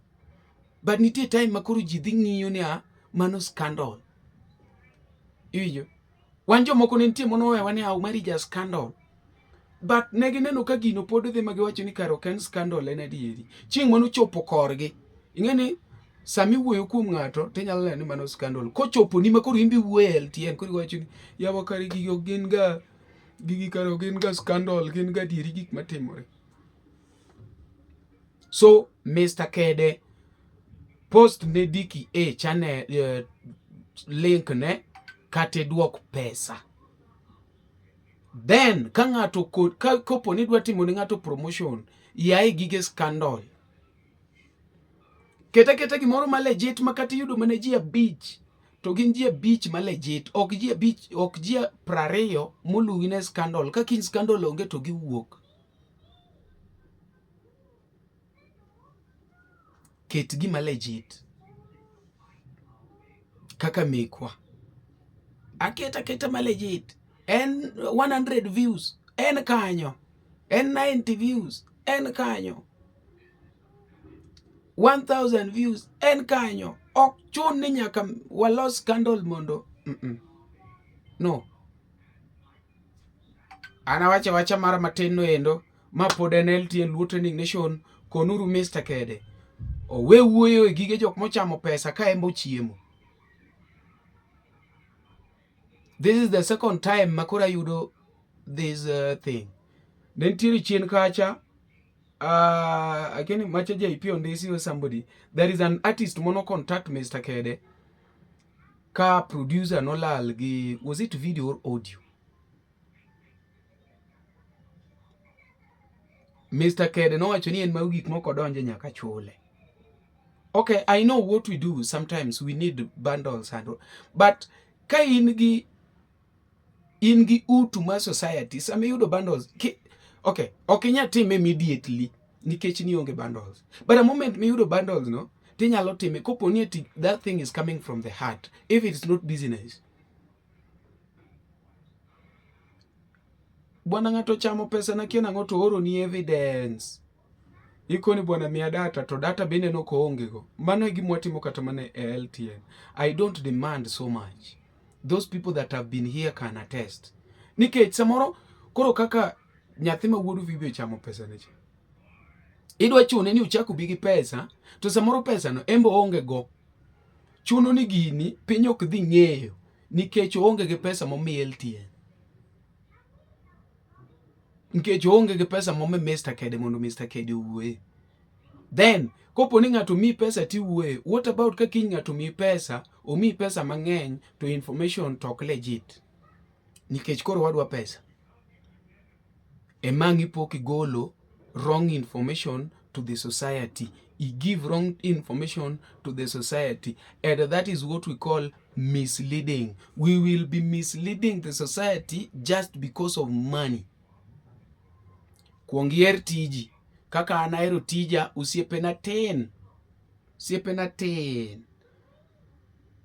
But nitie time ma koro ji dhi ng'iyo ni a mano scandal. Iwinjo? Wan jomoko ne nitie monowewa ni a marriage a scandal. But ne gineno ka gino pod dhi ma giwacho ni kare ok en scandal en adieri. Chieng' mano chopo korgi. Ing'e ni sama iwuoyo kuom ng'ato tinyalo neno ni mano scandal. Kochopo ni ma koro in be iwuoyo e LTN koro iwacho ni yawa kare gigi ok gin ga gigi kare ok gin ga scandal gin ga adieri gik matimore. So Mr. Kede post ne Diki A channel link ne kata iduok pesa. Then ka ng'ato ka kopo ni idwa timo ne ng'ato promotion, yae gige scandal. Keta keta gimoro ma legit ma kata iyudo mana ji abich to gin ji abich ma legit, ok ji abich, ok ji 20 moluwi ne scandal. Ka kiny scandal onge to giwuok. Ket gima legit kaka mekwa. Aketa aketa ma legit. En 100 views, en kanyo. En 90 views, en kanyo. 1000 views, en kanyo. Ok chun ni nyaka walos scandal mondo No. An awacho awacha mara matin no endo ma pod en LTN Luo Trending Nation konuru Mr. Kede. Owe wuoyo e gige jok mochamo pesa ka en ochiemo. This is the second time ma koro ayudo this thing. Ne nitiere chien kacha again macha JP Ondisi or somebody there is an artist mono contact Mr. Kede ka producer nolal gi was it video or audio Mr. Kede nowacho ni en mago gik moko donje nyaka chule. Okay, I know what we do. Sometimes we need bundles and but ka in gi in gi utu mar society sama iyudo bundles ki, okay, ok inyal time immediately nikech ni onge bundles. But the moment miyudo bundles no, tinyalo time kopo ni ati that thing is coming from the heart. If it's not business. Bwana ng'ato chamo pesa na kia nang'o to oro ni evidence. Ikoni bwana miya data to data bende no koonge go. Mano e gima watimo kata mana e LTN. I don't demand so much. Those people that have been here can attest. Nikech samoro koro kaka nyathi ma wuod Phoebe ochamo pesa ne cha. Idwa chune ni uchak ubi gi pesa to samoro pesa no embo onge go. Chuno ni gini piny ok dhi ng'eyo nikech oonge gi pesa momi LTN. Nikech oonge gi pesa momi Mr. Kede mondo Mr. Kede owuoye. Then kopo ni ng'ato miyi pesa tiwuoye, what about ka kiny ng'ato miyi pesa, omiyi pesa mang'eny to information to ok legit. Nikech koro wadwa pesa. Emang' ipo kigolo wrong information to the society. You give wrong information to the society. And that is what we call misleading. We will be misleading the society just because of money. Kuong iher tiji. Kaka an ahero tija, osiepena tin. Osiepena tin.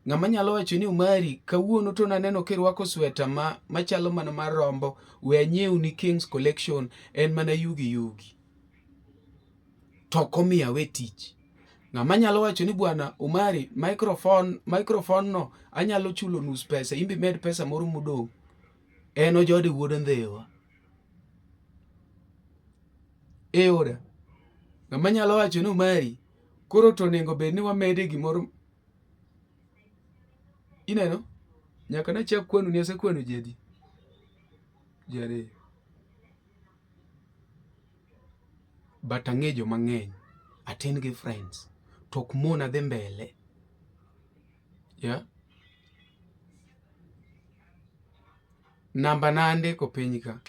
Ng'ama nyalo wacho ni Omari, kawuono to naneno kirwako sweta ma machalo mana mar rombo, we anyiewni Kings Collection, en mana yugi yugi. To ok omiyo awe tich. Ng'ama nyalo wacho ni bwana Omari, microphone, microphone no anyalo chulo nus pesa, in be med pesa moro modong'. En Ojode wuod Ndhiwa. E oda. Ng'ama nyalo wacho ni Omari, koro to onego bed ni wamede gimoro. Ineno? Nyaka nachak kwano ni asekwano ji adi? Ji ariyo. But ang'e joma ng'eny. Atin gi friends. To ok mona dhi mbele. Yeah? Namba na andiko piny ka.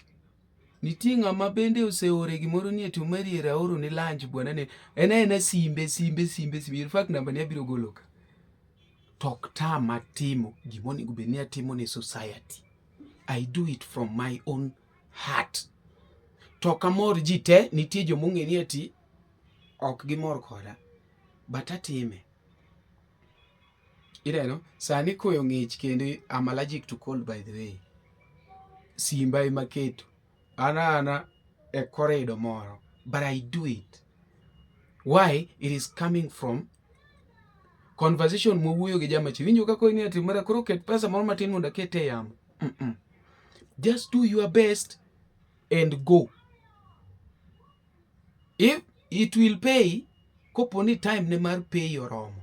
Nitie ng'ama bende oseore gimoro ni eti Omari ero aoro ni lunch bwana ne en aena simbe simbe simbe simbe. In fact namba ni abiro golo ka. To ok tama timo gima onego bed ni atimo ne society. I do it from my own heart. To ok amor ji te, nitie joma ong'e ni ati ok gimor koda. But atime. Ineno, sani koyo ng'ich kendo I'm allergic to cold by the way. Simba ema keto. An ana e corridor moro. But I do it. Why? It is coming from conversation mwawuoyo gi jamachi. Winjo kaka ni ati mara koro ket pesa moro matin mondo akete e yamo. Just do your best and go. If it will pay, kopo ni time ne mar pay oromo.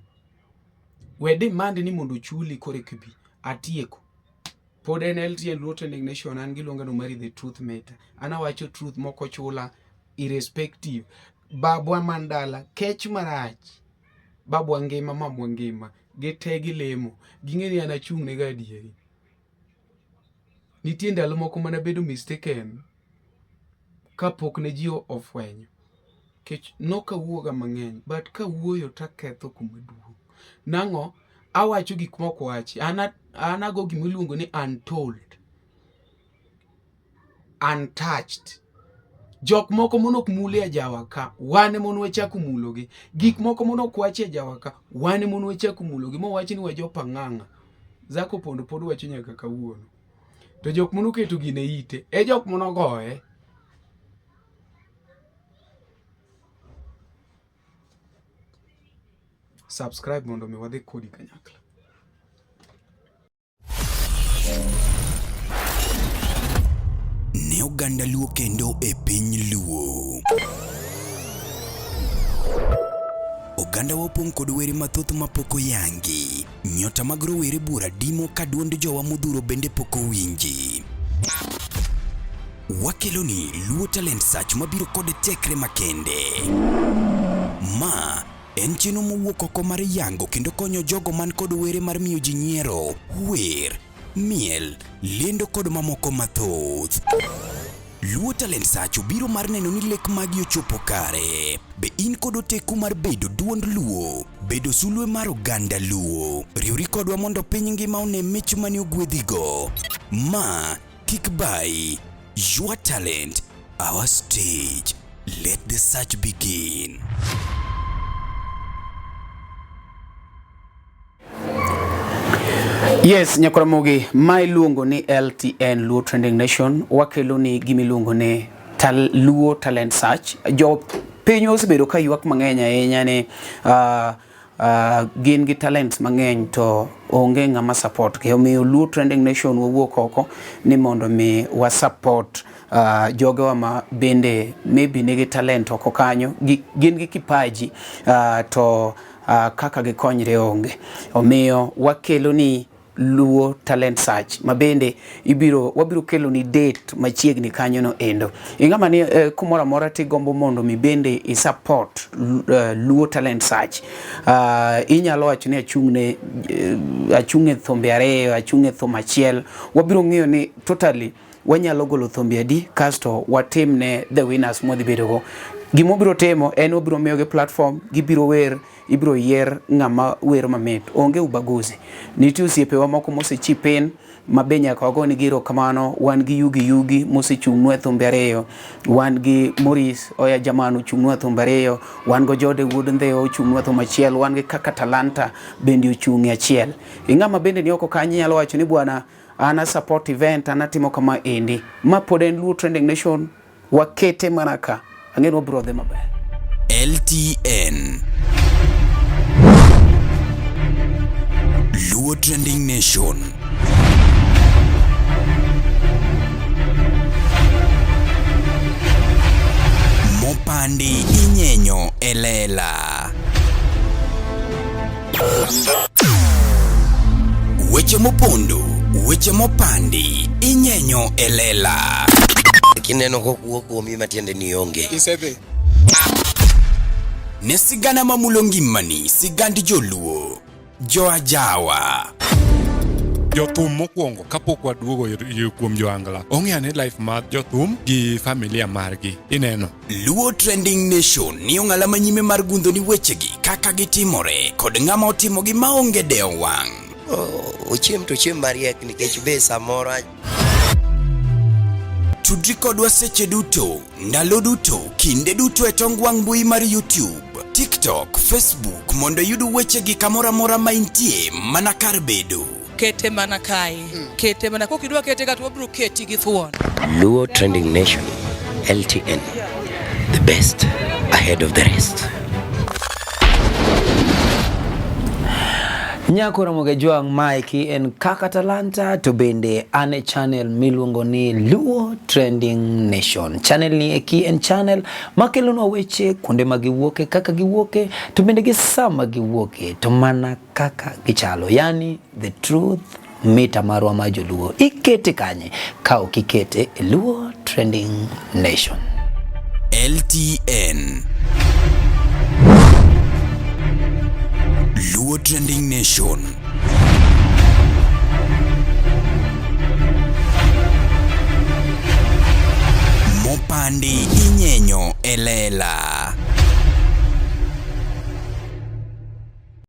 We demand ni mondo ochuli kore kibi. Atieko. Pod en LTN Luo Trending Nation, an giluonga ni Omari the Truth Matter. An awacho truth moko chula irrespective. Babwa man dala, kech marach. Babwa ngima, mamwa ngima. Gite gilemo. Ging'e ni an achung' ne ga adieri. Nitie ndalo moko mana bedo mistaken kapok ne ji ofwenyo. Kech nok awuoga mang'eny, but kawuoyo taketho kuma duong'. Nang'o? Awacho gik mok wachi. An ago gima iluongo ni untold. Untouched. Jok moko mono ok muli e ajawa ka, wan ema wachako mulogi. Gik moko mono ok wachi e ajawa ka, wan ema wachako mulogi. Mowach ni wajopang'ang'a. Zako Pondo pod wacho nyaka kawuono. To jok mono oketo gino e ite, e jok mono goye. Subscribe mondo mi wadhi kodi kanyakla. Ne oganda Luo kendo e piny Luo. Oganda wa opong' kod were mathoth mapok oyangi. Nyota mag rowere buora dimo ka duond jowa modhuro bende pok owinji. Wakeloni Luo Talent Search mabiro kod tekre makende. Ma en chenro mowuok oko mar yango kendo konyo jogo man kod were mar miyo ji nyiero, wer, miel, lendo kod mamoko mathoth. Luo Talent Search obiro mar neno ni lek magi ochopo kare. Be in kod oteku mar bedo duond Luo? Bedo sulwe mar oganda Luo? Riwri kodwa mondo piny ngima one mich mane ogwedhigo. Ma kik bayi. Your talent, our stage. Let the search begin. Yes, Nyakoramogi, ma iluongo ni LTN Luo Trending Nation, wakelo ni gima iluongo ni Luo Talent Search. Jo piny osebedo ka ywak mang'eny ahinya ni gin gi talents mang'eny to onge ng'ama support gi. Omiyo Luo Trending Nation wawuok oko ni mondo mi wa support jogewa ma bende maybe nigi talent oko kanyo, gin gi kipaji to kaka gikonyre onge. Omiyo wakelo ni Luo Talent Search ma bende wabiro kelo ni date machiegni kanyo no endo. Ing'ama ni kumoro amora tigombo mondo mi bende i support Luo Talent Search. Inyalo wacho ni achung' e thumbe ariyo, achung' e thum achiel. Wabiro ng'iyo ni totally wanyalo golo thumbe adi kasto watimne the winners mwadhi bedogo. Gima wabiro timo en wabiro miyogi platform, gibiro wer, ibiro yier ng'ama wer mamit. Onge ubaguzi. Nitie osiepewa moko mosechip in ma be nyaka wagonegi erokamano. Wan gi Yugi Yugi mosechung'nwa e thumbe ariyo. Wan gi Maurice Oya Jaman ochung'nwa e thumbe ariyo. Wan go Jode Wuod Ndhewa ochung'nwa e thum achiel. Wan gi Kaka Talanta bende ochung' e achiel. Ing'ama bende ni oko kanyo inyalo wacho ni bwana an a support event, an atimo kama endi. Ma pod en Luo Trending Nation, wakete mana ka. Ang'e ni wabiro dhi maber. LTN Luo Trending Nation. Mopandi inyenyo e lela. Weche mopondo, weche mopandi, inyenyo e lela. Kineno kokuo kuomi matiende ni onge. Isedhi. Ne sigana mamulo ngimani, sigand joluo, joajawa. Jothum mokwongo kapok waduogo kuom joangla ong'e ane life mar jothum gi familia margi ineno. Luo Trending Nation ni ong'ala manyime mar gundho ni wechegi kaka gitimore kod ng'ama otimogi maonge dewo wang'. Ochiem to ochiem mariek nikech be samoro Tudri kodwa seche duto, ndalo duto, kinde duto e tong wang' mbui mar YouTube, TikTok, Facebook mondo iyud wechegi kamoro amora ma intie mana kar bedo. Kete mana kae. Kete mana kok idwa kete ka to wabiro keti gi thuon. Luo Trending Nation, LTN, the best ahead of the rest. Nyako Ramogi Ajwang' maeki en Kaka Talanta to bende an e channel miluongo ni Luo Trending Nation. Channel ni eki en channel makelonwa weche kuonde ma giwuoke, kaka giwuoke, to bende gi sama giwuoke, to mana kaka gichalo. Yani the truth mita marwa ma joluo. Ikete kanye? Ka ok ikete e Luo Trending Nation. LTN Luo Trending Nation. Mopandi inyenyo e lela.